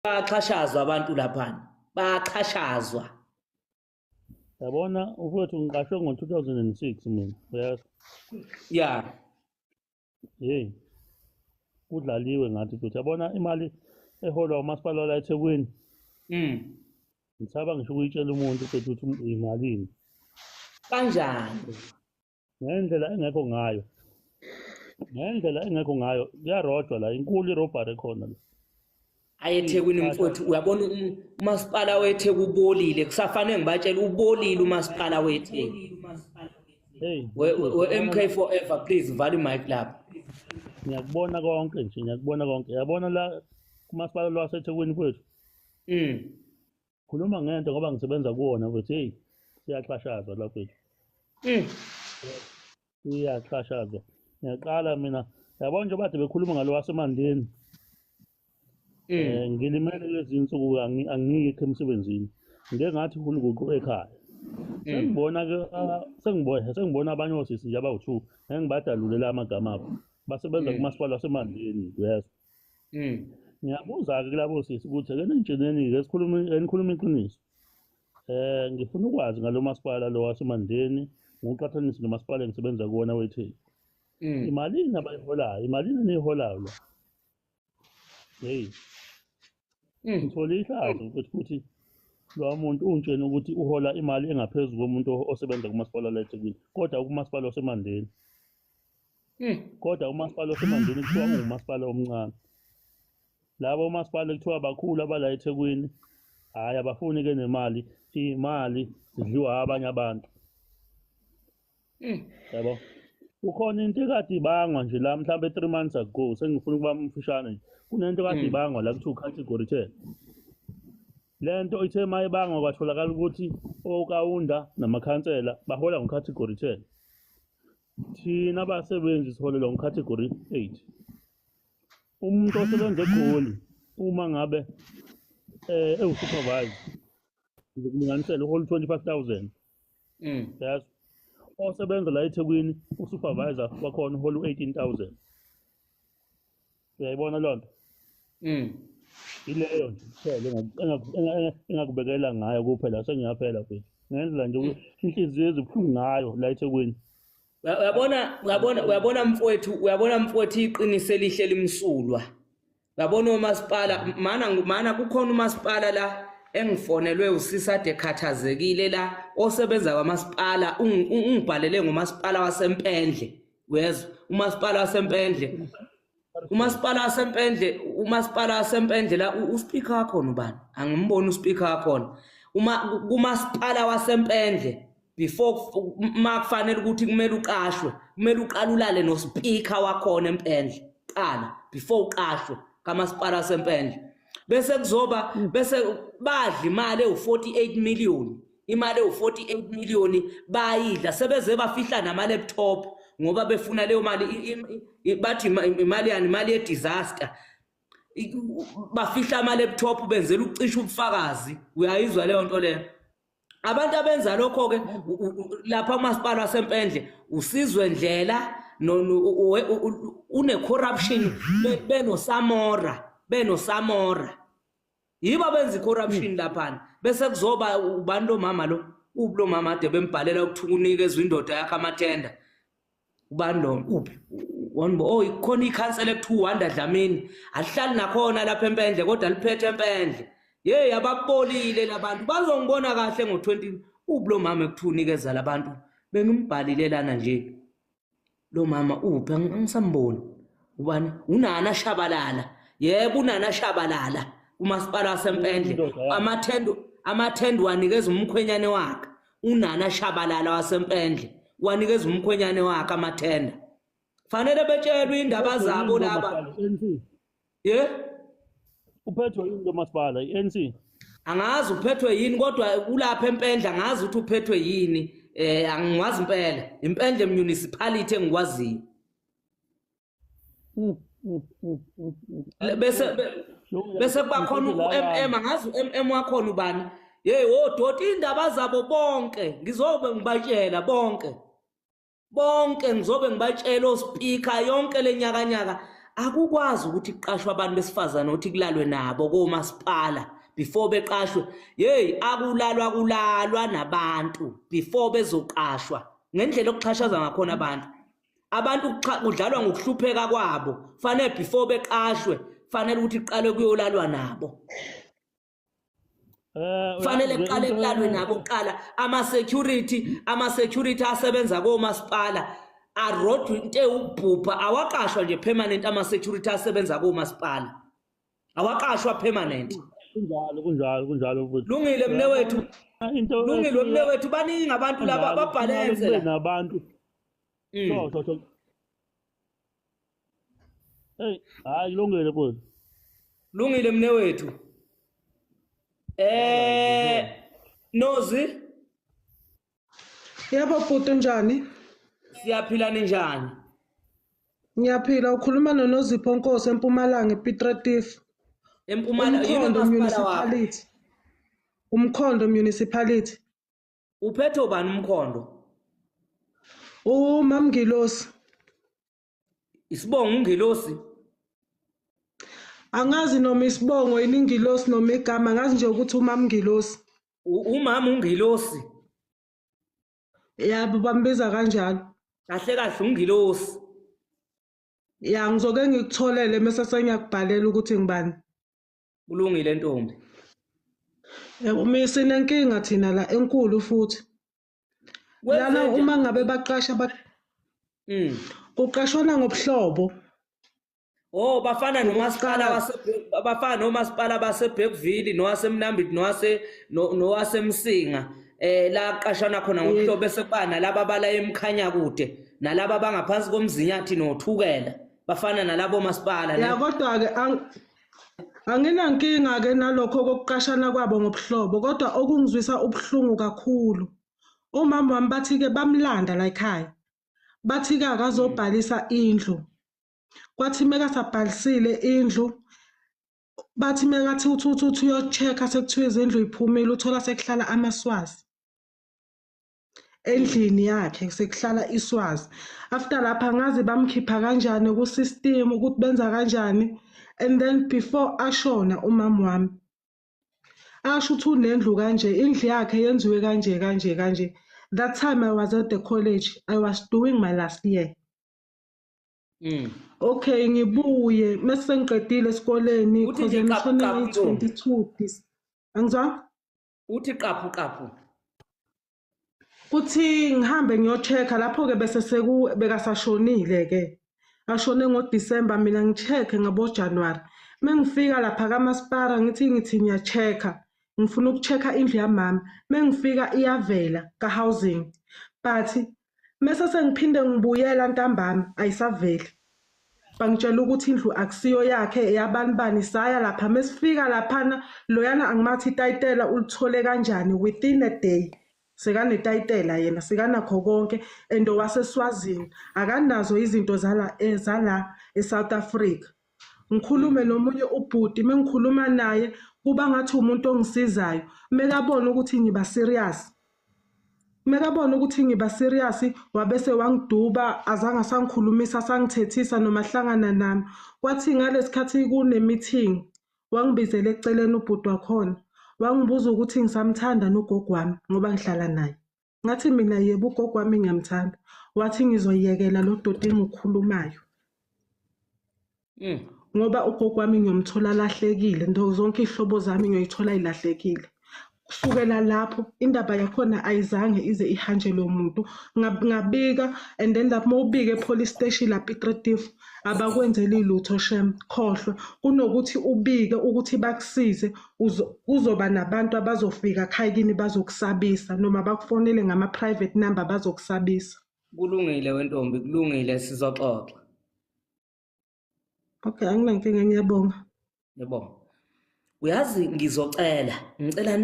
Baxhashazwa abantu laphana, baxhashazwa. Yabona mfowethu, ngiqashwe ngo-2006 mina, uyazi. Ya. Hey, kudlaliwe ngathi futhi. Yabona imali eholwa umasipala wala eThekwini, ngisaba ngisho ukuyitshela umuntu mfethu ukuthi imalini. Kanjani? Ngendlela engekho ngayo. Ngendlela engekho ngayo, kuyarojwa la, inkulu irobbery ekhona la. Ayi, eThekwini mfowethu, uyabona umasipala weTheku ubolile, kusafanele ngibatshele, ubolile umasipala weTheku. Hey, We MK forever, please vala imic lapha. Ngiyakubona konke nje, ngiyakubona konke. Yabona la kumasipala lwaseThekwini mfowethu. Khuluma ngento ngoba ngisebenza kuwona mfowethu. Hey, siyaxhashazwa la mfowethu. Siyaxhashazwa. Ngiyaqala mina, yabona nje bade bekhuluma ngalo wasemandeni. Ngilimele lezi insuku, angiyikho emsebenzini. Ngike ngathi hulukuqu ekhaya. Sengibona ke, sengibona abanye osisi nje abawu-2, ngeke ngibadalule la amagama abo. Basebenza kumasipala wasemandeni, uyezwa. Ngiyabuza-ke kulabo sisi ukuthi ake ningitsheneni-ke, sikhulume, nikhulume iqiniso. Ngifuna ukwazi ngalo masipala lo wasemandeni, ngiwuqhathanise nomasipala engisebenza kuwona weTheku. Imalini abayiholayo? Imalini eniyiholayo la? Hey. Ngithole ihlazo ukuthi lo muntu ungitshena ukuthi uhola imali engaphezu komuntu osebenza kumasipala la eThekwini, kodwa kumasipala wasemandeni. Kodwa umasipala wasemandeni kuthiwa ungumasipala omncane. Labo omasipala kuthiwa bakhulu abala eThekwini, hhayi, abafuni ke nemali, imali zidliwa abanye abantu. Yabo. Kukhona into ekade ibangwa nje la mhlawumbe 3 months ago, sengifuna ukuba mfushane nje. Kunento ekade ibangwa la kuthiwa category 10. Lento ithe mayibangwa kwatholakala ukuthi okawunda namakhansela bahola ngo-category 10. Thina abasebenzi siholelwa ngo-category 8. Umuntu osebenza eGoli uma ngabe ewu-supervisor, ngizokulinganisela, uhola 25,000. Yazi. Osebenza la eThekwini usupervisor wakhona uhola u-18,000. Uyayibona loo nto? Ileyo nje kuphela engakubekela ngayo kuphela, sengiyaphela mfethu. Ngendlela nje inhliziyo ezibuhlungu ngayo la eThekwini. Uyabona mfowethu, uyabona mfowethu, iqiniso elihle limsulwa. Uyabona umasipala, mana kukhona umasipala la engifonelwe usisade khathazekile la osebenza kwamasipala, ungibhalele ngomasipala waseMpendle. Uyezwa? Umasipala waseMpendle. Umasipala waseMpendle, umasipala waseMpendle la uspeaker wakhona ubani? Angimboni uspeaker wakhona. Uma kumasipala waseMpendle, before makufanele ukuthi kumele uqashwe, kumele uqale ulale nospeaker wakhona eMpendle. Qala before uqashwe kamasipala waseMpendle. Bese kuzoba bese badla imali ewu48 million. Imali ewu48 million bayidla, sebeze bafihla nama laptop ngoba befuna leyo mali, bathi imali yani, imali ye disaster. Bafihla ama laptop benzela ukucisha ubufakazi. Uyayizwa leyo nto leyo? Abantu abenza lokho ke lapha umasipala waseMpendle usizwe ndlela une corruption benoSamora yibo abenza icorruption laphana. Bese kuzoba ubani lo mama lo, uphi lo mama ade bembhalela ukuthi unikezwe indoda yakhe amathenda? Ubani lo, uphi? Oh, khona ikhansela ekuthiwa uWanda Dlamini, alihlali nakhona lapha eMpendle kodwa liphethe eMpendle. Hey, ababolile labantu, bazongibona kahle ngo-20. Uphi lo mama ekuthiwa unikeza labantu? Bengimbhalile lana nje lo mama, uphi? Angisamboni. Ubani? Unana Shabalala. Yebo, unana Shabalala umasipala waseMpendle. Indoda yakhe. Amathenda wanikeza umkhwenyane wakhe. Unana Shabalala waseMpendle wanikeza umkhwenyane wakhe amathenda. Fanele betshelwe indaba zabo laba. ANC. Ye. Uphethwe yini lo masipala, i-ANC? Angazi uphethwe yini, kodwa ulapha eMpendle, angazi ukuthi uphethwe yini. Angiwazi impela, iMpendle municipality engikwaziyo. Bese kuba khona u-MM, angazi u-MM wakhona ubani. Hey, odoti, indaba zabo bonke ngizobe ngibatshela bonke. Bonke ngizobe ngibatshela ospeaker yonke lenyakanyaka. Akukwazi ukuthi kuqashwe abantu besifazane ukuthi kulalwe nabo komasipala before beqashwe. Hey, akulalwa, kulalwa nabantu before bezoqashwa. Ngendlela okuxhashaza ngakhona abantu kudlalwa ngokuhlupheka kwabo. Fanele before beqashwe, fanele ukuthi kuqalwe kuyolalwa nabo. Fanele kuqale kulalwe nabo kuqala. Ama-security asebenza komasipala arodwa into ewukubhubha, awaqashwa nje permanent. Ama-security asebenza komasipala awaqashwa permanent. Kunjalo, kunjalo, kunjalo futhi. Lungile mnewethu. Into Lungile mnewethu, baningi abantu laba babhalense la. Nabantu. So so so. Hey, hayi, kulungile futhi. Lungile mnewethu. Nozi. Yebo bhuti, unjani? Siyaphila, ninjani? Ngiyaphila, ukhuluma noNozipho Nkosi eMpumalanga, ePiet Retief. Empumalanga, yini Umkhondo umasipala wakho? Municipality. Umkhondo Municipality. Uphethe ubani umkhondo? UMamngilosi. Isibongo ungilosi? Angazi noma isibongo iningilosi noma igama, ngazi nje ukuthi uMamngilosi. Umama ungilosi. Yabo, bambiza kanjalo. Kahle kahle ungilosi. Ya, ngizoke ngikutholele mase sengiyakubhalela ukuthi ngibani. Kulungile ntombi. Yebo, mina sinenkinga thina la enkulu futhi. Lana Kwenzenjani? uma ngabe baqasha kuqashwana ngobuhlobo. Oh, bafana nomasipala wase bafana nomasipala baseBergville nowaseMnambithi nowase nowaseMsinga, la qashana khona ngobuhlobo, bese kuba nalaba abala emkhanya kude nalaba abangaphansi komzinyathi nothukela, bafana nalabo masipala ne? Ya, kodwa ke anginankinga ke nalokho kokuqashana kwabo ngobuhlobo, kodwa okungizwisa ubuhlungu kakhulu, umama wami bathi ke bamlanda la ekhaya, bathi ke akazobhalisa indlu. Kwathi mekasabhalisile indlu, bathi mekathi uthi uthi uthi uyo-check-a, sekuthiwa izindlu iphumile, uthola sekuhlala amaSwazi endlini yakhe, sekuhlala iSwazi. After lapha angazi bamkhipha kanjani ku-system, ukuthi benza kanjani. And then before ashona umama wami, asho ukuthi unendlu kanje, indlu yakhe yenziwe kanje kanje kanje. That time I was at the college, I was doing my last year. Okay, ngibuye mase sengiqedile esikoleni Uthi cause nje qaphu, ngishone qaphu, ntombi. ngeyi-22 this, angizwa? Uthi qaphu qaphu. Kuthi ngihambe ngiyo-check-a lapho-ke, bese seku bekasashonile-ke, ashone ngoDisemba, mina ngi-check-e ngabo-Januwari. Mengifika lapha kamasipala, ngithi ngiya-check-a, ngifuna uku-check-a indlu yamama. Mengifika iyavela ka-housing, but mese sengiphinde ngibuyela ntambama ayisaveli. Bangitshela ukuthi indlu akusiyo yakhe, eyabani bani. Saya lapha, mesifika laphana, loyana angimathi itayitela ulithole kanjani, within a day sekanetayitela yena, sekanakho konke, and owaseSwazini, akanazo izinto zala zala eSouth Africa. Ngikhulume nomunye ubhuti, mengikhuluma naye kuba ngathi umuntu ongisizayo, mekabona ukuthi ngiba serious, mekabona ukuthi ngiba serious, wabese wangiduba, azange asangikhulumisa, asangithethisa noma hlangana nami. Kwathi ngalesikhathi kune-meeting, wangibizela eceleni ubhuti wakhona, wangibuza ukuthi ngisamthanda nogogo wami ngoba ngihlala naye. Ngathi mina, yebo, ugogo wami ngiyamthanda. Wathi ngizoyekela lo doti engiwukhulumayo ngoba ugogo wami ngiyomthola lahlekile, ndo zonke iy'hlobo zami ngiyoyithola ilahlekile. Kusukela lapho indaba yakhona ayizange ize ihanjelwe umuntu. Ngabika and then lapho mawubika e-police station lapha ePiet Retief, abakwenzeli lutho shem, khohlwa. Kunokuthi ubike ukuthi bakusize, kuzoba nabantu abazofika khaya kini bazokusabisa, noma bakufonele ngama-private number bazokusabisa. Kulungile wentombi, kulungile, sizoxoxa. Okay, anginankinga, ngiyabonga. Yebo. Uyazi ngizocela, ngicela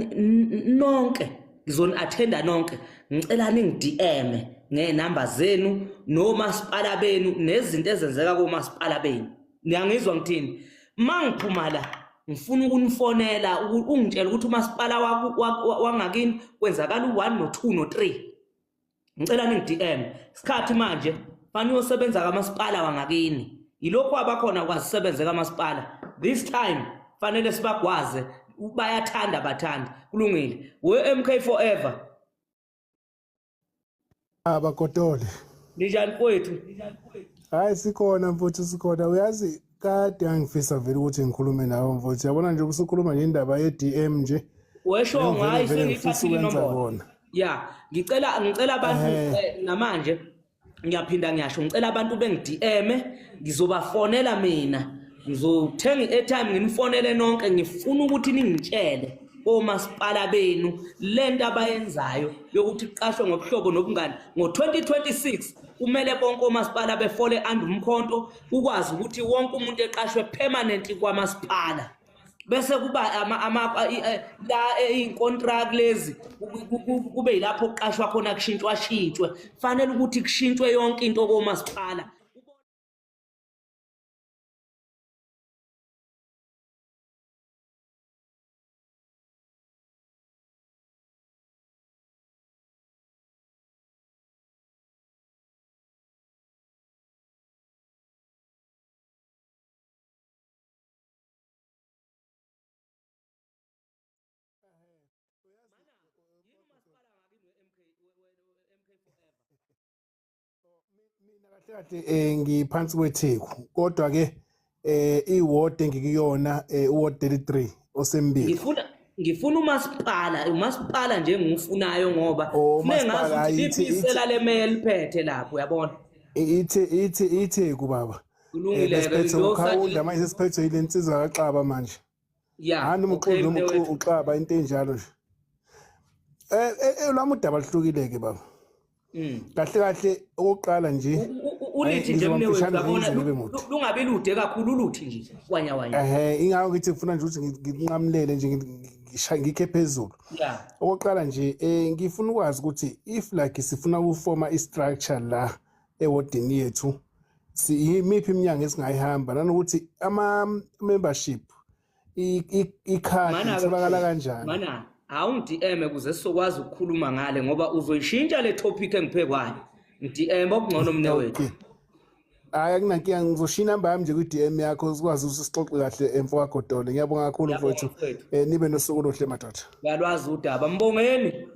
nonke, ngizoni-attenda nonke. Ngicela ningi-DM ngey'namba zenu nomasipala benu nezinto ezenzeka komasipala benu. Niyangizwa ngithini? Uma ngiphuma la, ngifuna ukunifonela ungitshele ukuthi umasipala wangakini kwenzakala u-1 no-2 no-3. Ngicela ningi-DM. Isikhathi manje fanele uyosebenza kamasipala wangakini. Yilokhu abakhona kwazisebenze kamasipala. This time fanele sibagwaze, bayathanda bathanda. Kulungile. We MK forever. Abagodole. Ninjani mfowethu? Hayi sikhona mfowethu, sikhona. Uyazi kade ngangifisa vele ukuthi ngikhulume nawe mfowethu. Yabona nje usukhuluma nje indaba ye-DM nje. Wesho Ngivele hayi, vele ngifisa sengiyithathile ukwenza inombolo. kona. Ya, ngicela abantu namanje ngiyaphinda ngiyasho, ngicela abantu bengi-DM, ngizobafonela mina. Ngizothenga i-airtime nginifonele nonke, ngifuna ukuthi ningitshele omasipala benu lento abayenzayo yokuthi kuqashwe ngobuhlobo nobungani. Ngo-2026 kumele bonke omasipala befole under umkhonto, ukwazi ukuthi wonke umuntu eqashwe permanently kwamasipala. Bese kuba ama la iy'nkontrakt lezi kube yilapho kuqashwa khona, kushintshwa shintshwe. Fanele ukuthi kushintshwe yonke into komasipala. Mina kahle kahle ngiphansi kweTheku, kodwa ke iward engikuyona, uward 33 osembili. Ngifuna umasipala nje engiwufunayo, ngoba Oh, funeka umasipala, ngazi ukuthi hayi, liphi isela lemeya eliphethe lapho, uyabona. Ithe iTheku baba. Kulungile-ke, Besiphethe lo uKhawunda, manje sesiphethwe yile nsizwa kaXaba manje. Ya. Hani Okay, umxulu noma mnewethu. uXaba, into enjalo nje. Lwami udaba luhlukile ke baba. Kahle kahle okokuqala nje Ulithi nje ngizoba mnewethu, mfishane, uyabona, ngize ngibe mude. lungabi lude kakhulu, uluthi nje wanya wanya. Ingakho ngithi ngifuna nje ukuthi nginqamulele nje, ngikhe phezulu. Okokuqala nje ngifuna ukwazi ukuthi if like sifuna ukufoma i-structure la ewodini yethu, yimiphi iminyango esingayihamba, nanokuthi ama membership ikhadi Mana-ke litholakala mfowethu, kanjani? Mana awungi-DM ukuze sizokwazi ukukhuluma ngale, ngoba uzoyishintsha le topic engiphe kwayo. Ngi-DM okungcono mnewethu. Okay. Hayi, akunankinga, ngizoshiya inamba yami nje kwi-DM yakho, sikwazi ukuthi sixoxe kahle, emfo kaGodole. Ngiyabonga kakhulu Ngiyabonga mfowethu. mfowethu. Nibe nosuku oluhle madoda. Uyalwazi udaba. Mbongeni.